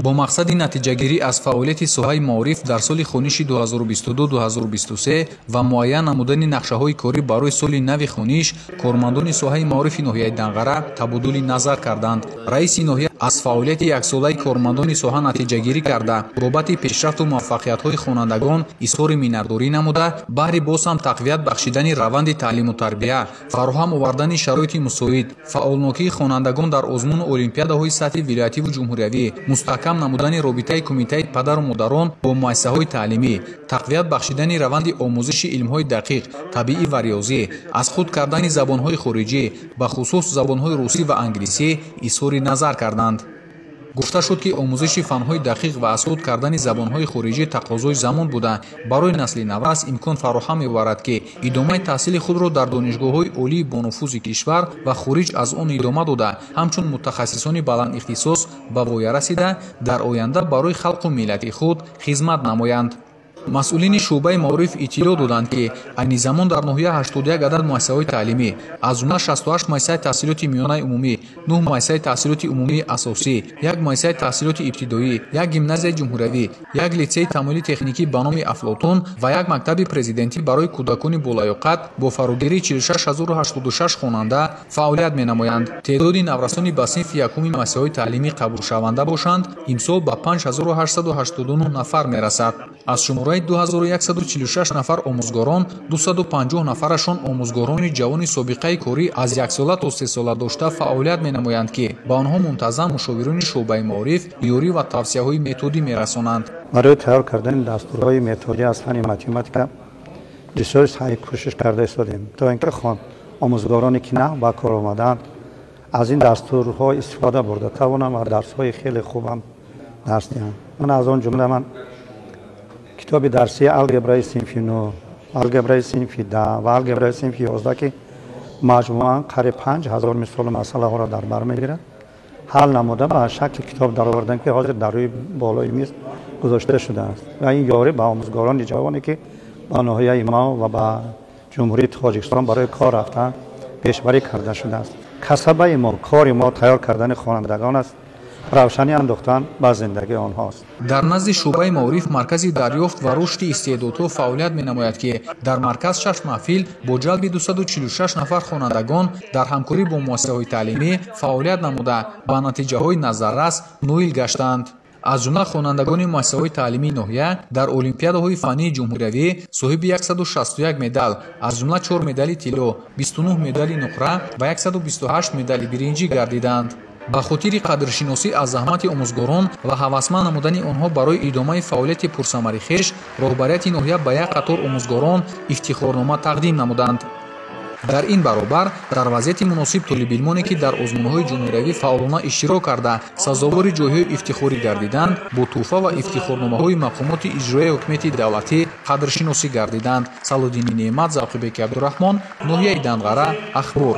Бо мақсади натиҷагирӣ аз фаъолияти соҳаи маориф дар соли хониши 2022-2023 ва муайян намудани нақшаҳои корӣ барои соли нави хониш, кормандони соҳаи маорифи ноҳияи Данғара табодули назар карданд. Раиси ноҳия аз фаъолияти яксолаи кормандони соҳа натиҷагирӣ карда, бобати пешрафту муваффақиятҳои хонандагон изҳори миннатдорӣ намуда, баҳри боз ҳам тақвият бахшидани раванди таълиму тарбия, фароҳам овардани шароити мусоид, фаъолнокии хонандагон дар озмуну олимпиадаҳои сатҳи вилоятиву ҷумҳуриявӣ, мустаҳкам намудани робитаи кумитаи падару модарон бо муассисаҳои таълимӣ, тақвият бахшидани раванди омӯзиши илмҳои дақиқ, табиӣ ва риёзӣ, аз худ кардани забонҳои хориҷӣ, бахусус забонҳои русӣ ва англисӣ изҳори назар карданд. Гуфта шуд, ки омӯзиши фанҳои дақиқ ва аз худ кардани забонҳои хориҷӣ тақозои замон буда, барои насли наврас имкон фароҳам меоварад, ки идомаи таҳсили худро дар донишгоҳҳои олии бонуфузи кишвар ва хориҷ аз он идома дода, ҳамчун мутахассисони баландихтисос ба воя расида, дар оянда барои халқу миллати худ хизмат намоянд. Масъулини шӯъбаи маориф иттилоъ доданд, ки айни замон дар ноҳия 81 адад муассисаҳои таълимӣ, аз ҷумла 68 муассисаи таҳсилоти миёнаи умумӣ, 9 муассисаи таҳсилоти умумии асосӣ, як муассисаи таҳсилоти ибтидоӣ, як гимназияи ҷумҳуриявӣ, як литсейи тамоили техникӣ ба номи Афлотун ва як мактаби президентӣ барои кӯдакони болаёқат бо фарогирии 46 086 хонанда фаъолият менамоянд. Теъдоди наврасони ба синфи якуми муассисаҳои таълимӣ қабулшаванда бошанд, имсол ба 5889 нафар мерасад. Аз шумораи 2146 нафар омӯзгорон, 250 нафарашон омӯзгорони ҷавони собиқаи корӣ аз яксола то сесола дошта фаъолият менамоянд, ки ба онҳо мунтазам мушовирони шӯъбаи маориф ёрӣ ва тавсияҳои методӣ мерасонанд. Барои тайёр кардани дастурҳои методӣ аз фанни математика бисёр саъй кӯшиш карда истодем, то ин ки омӯзгороне ки нав ба кор омадаанд, аз ин дастурҳо истифода бурда тавонам ва дарсҳои хеле хубам дарс диҳам. Ман аз он ҷумла ман китоби дарсии алгебраи синфи 9, алгебраи синфи 10 ва алгебраи синфи 11, ки маҷмӯан қариб 5000 мисолу масъалаҳоро дар бар мегирад, ҳал намуда, ба шакли китоб даровардам, ки ҳозир дар рӯи болои миз гузошта шудааст, ва ин ёрӣ ба омӯзгорони ҷавоне, ки ба ноҳияи мо ва ба Ҷумҳурии Тоҷикистон барои кор рафтан, пешбарӣ карда шудааст. Касабаи мо, кори мо тайёр кардани хонандагон аст, равшанӣ андохтан ба зиндагии онҳост. Дар назди шӯъбаи маориф маркази дарёфт ва рушди истеъдодҳо фаъолият менамояд, ки дар марказ шаш маҳфил бо ҷалби 246 нафар хонандагон дар ҳамкорӣ бо муассисаҳои таълимӣ фаъолият намуда, ба натиҷаҳои назаррас ноил гаштанд. Аз ҷумла хонандагони муассисаҳои таълимии ноҳия дар олимпиадаҳои фаннии ҷумҳуриявӣ соҳиби 161 медал, аз ҷумла 4 медали тилло, 29 медали нуқра ва 128 медали биринҷӣ гардиданд. Ба хотири қадршиносӣ аз заҳмати омӯзгорон ва ҳавасманд намудани онҳо барои идомаи фаъолияти пурсамари хеш, роҳбарияти ноҳия ба як қатор омӯзгорон ифтихорнома тақдим намуданд. Дар ин баробар дар вазъияти муносиб толибилмоне, ки дар озмунҳои ҷумҳуриявӣ фаъолона иштирок карда, сазовори ҷойҳои ифтихорӣ гардиданд, бо тӯҳфа ва ифтихорномаҳои мақомоти иҷроияи ҳукумати давлатӣ қадршиносӣ гардиданд. Салоддини Неъмат, Завқибеки Абдураҳмон, ноҳияи Данғара, Ахбор.